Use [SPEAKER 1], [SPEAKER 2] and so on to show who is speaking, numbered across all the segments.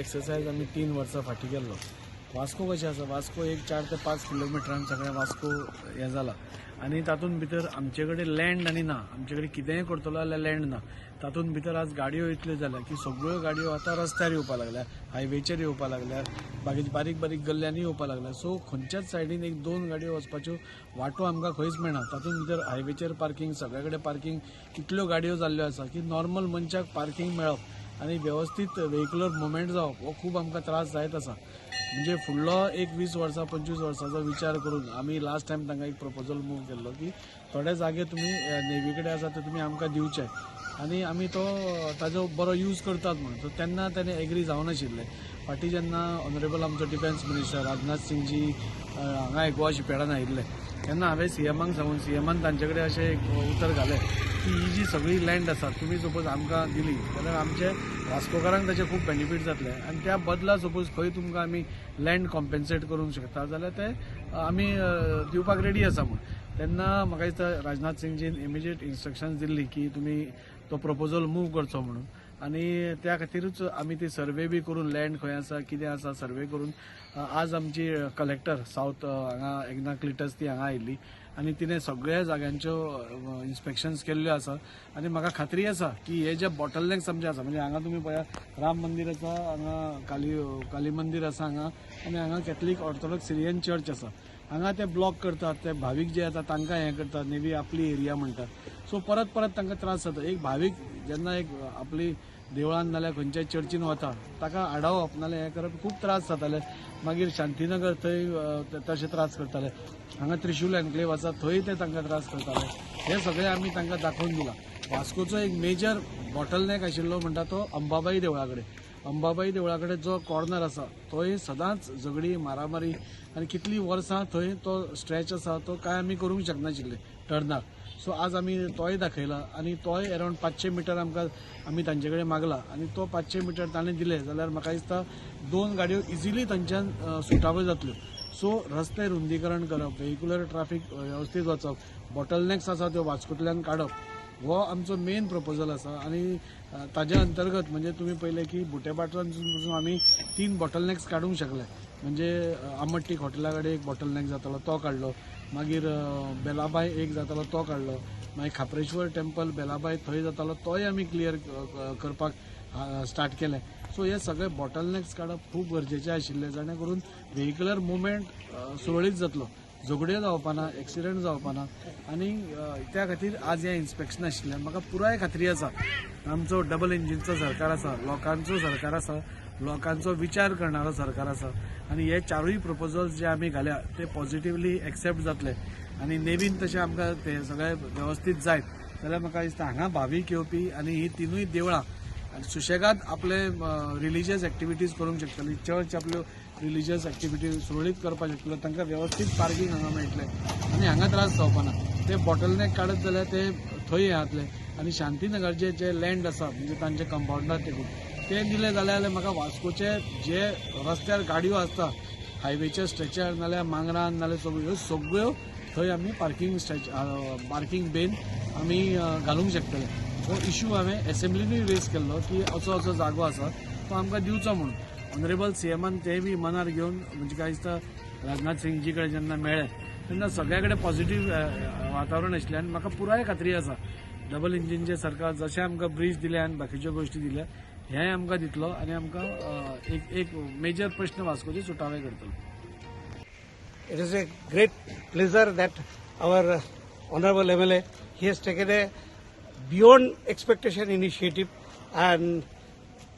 [SPEAKER 1] Exercise आमी 3 वर्सां फाटीं केल्लो. वास्को कशें आसा, वास्को एक 4 ते 5 किलोमिटरान सगळें वास्को हें जाला आनी तातूंत भितर आमचे कडेन लँड आनी ना. आमचे कडेन कितेंय करतलो जाल्यार लँड ना. तातूंत भितर आज गाडयो इतल्यो जाल्या की सगळ्यो गाडयो आतां रस्त्यार येवपाक लागल्या, हायवेचेर येवपाक लागल्या, बाकीचे बारीक बारीक गल्ल्यांनी येवपाक लागल्या. सो खंयच्याच सायडीन एक दोन गाडयो वचपाच्यो वाटो आमकां खंयच मेळना. तातूंत भितर हायवेचेर पार्कींग, सगळे कडेन पार्कींग, इतल्यो गाडयो जाल्ल्यो आसा की नॉर्मल मनशाक पार्कींग मेळप आनी वेवस्थीत वेहिकुलर मुवमेंट जावप हो खूब आमकां त्रास जायत आसा. म्हणजे फुडलो एक 20 वर्सां, 25 वर्साचो विचार करून आमी लास्ट टायम तांकां एक प्रपोजल मूव केल्लो की थोडे जागे तुमी नेवी कडेन आसा ते तुमी आमकां दिवचे आनी आमी तो ताजो बरो यूज करतात म्हणून. सो तेन्ना ताणें एग्री जावनाशिल्लें. फाटीं जेन्ना ऑनरेबल आमचो डिफेन्स मिनिस्टर राजनाथ सिंगजी हांगा गोवा शिपयार्डान आयिल्ले तेन्ना हांवें सीएमाक सांगून सीएमान तांचे कडेन अशें एक उतर घालें की ही जी सगळी लँड आसा, तुमी सपोज आमकां दिली जाल्यार आमचे वास्कोकारांक ताचे खूब बेनिफीट जातले आनी त्या बदला सपोज खंय तुमकां आमी लँड कॉम्पेन्सेट करूंक शकता जाल्यार ते आमी दिवपाक रेडी आसा म्हूण. तेन्ना म्हाका दिसता राजनाथ सिंगजीन इमिजिएट इन्स्ट्रक्शन्स दिल्ली की तुमी तो प्रपोजल मूव करचो म्हणून. आनी त्या खातीरूच आमी ती सर्वे बी करून, लँड खंय आसा, कितें आसा, सर्वे करून आज आमची कलेक्टर सावथ हांगा एग्ना क्लिटस ती हांगा आयिल्ली आनी तिणें सगळ्या जाग्यांच्यो इन्स्पेक्शन्स केल्ल्यो आसा. आनी म्हाका खात्री आसा की हे जे बॉटलनेक्स आमचे आसा, म्हणजे हांगा तुमी पळया, राम मंदीर आसा हांगा, काली काली मंदीर आसा हांगा आनी हांगा कॅथलीक ऑर्थोडॉक्स सिरियन चर्च आसा. हांगा ते ब्लॉक करतात, ते भावीक जे येता तांकां हें करतात, नेवी आपली एरिया म्हणटात. सो परत परत तांकां त्रास जाता. एक भावीक जेन्ना एक आपली देवळान नाल्यार खंयच्याय चर्चीन वता, ताका आडावप नाल्यार हें करप खूब त्रास जाताले. मागीर शांतीनगर थंय तशे त्रास करताले. हांगा त्रिशूल एन्क्लेव आसा, थंय ते तांकां त्रास करताले. हे सगळे आमी तांकां दाखोवन दिलां. वास्कोचो एक मेजर बॉटलनेक आशिल्लो म्हणटा तो अंबाबाई देवळा कडेन. अंबाबाई देवळा कडेन जो कॉर्नर आसा थंय सदांच झगडी, मारामारी आनी कितलीं वर्सां थंय तो स्ट्रेच आसा तो काय आमी करूंक शकनाशिल्ले टर्नार. सो आज आमी तोय दाखयला आनी तोय अरावंड 500 मिटर आमकां आमी तांचे कडेन मागला आनी तो 500 मिटर ताणें दिले जाल्यार म्हाका दिसता दोन गाडयो इजिली थंयच्यान सुटाव्यो जातल्यो. सो रस्ते रुंदीकरण करप, वेहिकुलर ट्राफीक वेवस्थीत वचप, बॉटलनेक्स आसा त्यो वास्कोंतल्यान काडप हो आमचो मेन प्रपोजल आसा. आनी ताज्या अंतर्गत म्हणजे तुमी पळयलें की बुटेभाटांसून पसून आमी तीन बॉटलनेक्स काडूंक शकले. म्हणजे आमट्टीक हॉटेला कडेन एक बॉटलनेक जातालो तो काडलो, मागीर बेलाबाय एक जातालो तो काडलो, मागीर खाप्रेश्वर टेम्पल बेलाबाय थंय जातालो तोय आमी क्लियर करपाक स्टार्ट केलें. सो हे सगळे बॉटलनेक्स काडप खूब गरजेचें आशिल्लें, जाणे करून व्हेहिकुलर मुवमेंट सुरळीत जातलो, झगड्यो जावपाना, एक्सिडंट जावपाना. आनी त्या खातीर आज हें इन्स्पेक्शन आशिल्लें. म्हाका पुराय खात्री आसा, आमचो डबल इंजिनचो सरकार आसा, लोकांचो सरकार आसा, लोकांचो विचार करणारो सरकार आसा आनी हे चारूय प्रपोजल्स जे आमी घाल्या ते पॉझिटिवली एक्सेप्ट जातले. आनी नेवीन तशें आमकां ते सगळे वेवस्थीत जायत जाल्यार म्हाका दिसता हांगा भावीक येवपी आनी ही तिनूय देवळां आनी सुशेगाद आपले रिलिजियस एक्टिविटीज करूंक शकतली, चर्च आपल्यो रिलिजियस एक्टिविटीज सुरळीत करपाक शकतलो. तांकां वेवस्थीत पार्कींग हांगा मेळटलें आनी हांगा त्रास जावपाना. ते बॉटलनेक काडत जाल्यार ते थंय हें जातलें. आनी शांतीनगरचे जे लँड आसा, म्हणजे तांचे कंपाउंडार तेकून ते दिले जाल्यार म्हाका वास्कोचे जे रस्त्यार गाडयो आसता, हायवेच्या स्ट्रेचार नाल्यार मांगरान नाल्यार सगळ्यो, ह्यो सगळ्यो थंय आमी पार्कींग स्ट्रेच, पार्कींग बेन आमी घालूंक शकतले. हो इशू हांवें एसेंब्लिनूय रेज केल्लो की असो असो जागो आसा, तो आमकां दिवचो म्हणून. ऑनरेबल सीएमान ते बी मनार घेवन, म्हणजे काय दिसता, राजनाथ सिंगजी कडेन जेन्ना मेळ्ळे तेन्ना सगळ्या कडेन पॉझिटिव्ह वातावरण आशिल्लें. आनी म्हाका पुराय खात्री आसा, डबल इंजिनचें सरकार जशें आमकां ब्रीज दिले आनी बाकीच्यो गोश्टी दिल्या, हें आमकां दितलो आनी आमकां एक एक मेजर प्रश्न वास्कोचे सुटावे करतलो.
[SPEAKER 2] It is a great pleasure that our honorable MLA, he has taken a beyond expectation initiative and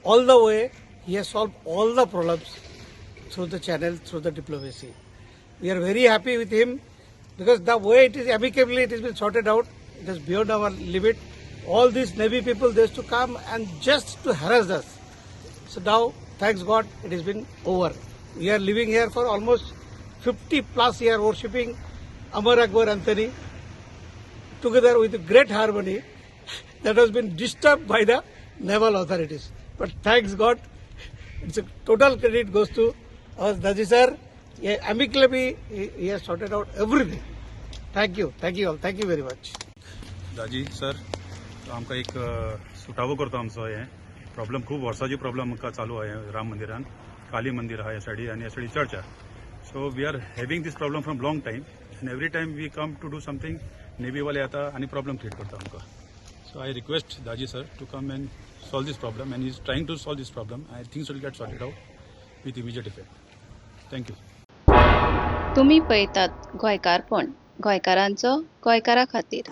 [SPEAKER 2] all the way he has solved all the problems through the channel, through the diplomacy. We are very happy with him because the way it is amicably it has been sorted out, it is beyond our limit. All these Navy people, they used to come and just to harass us. So now, thanks God, it has been over. We are living here for almost 50 plus year, worshipping Amar Akbar Anthony together with great harmony that has been disturbed by the naval authorities. But thanks God, it's a total credit goes to our Daji sir. He amicably he has sorted out everything. Thank you all, thank you very much.
[SPEAKER 3] Daji sir आमकां एक सुटावो करता आमचो हें. Problem खूब वर्साची problem आमकां चालू आहे राम मंदिरान. काली मंदिर आहा ह्या सायडी आनी ह्या सायडी चर्च आहा. So we are having this problem from long time and every time we come to do something, नेवीवाले येता आनी प्रॉब्लम क्रिएट करता आमकां. So I request Daji sir to come and solve this problem, and is trying to solve this problem. I think will get sorted out with immediate effect. Thank you.
[SPEAKER 4] तुमी पळयतात गोंयकारपण, गोंयकारांचो गोंयकारा खातीर.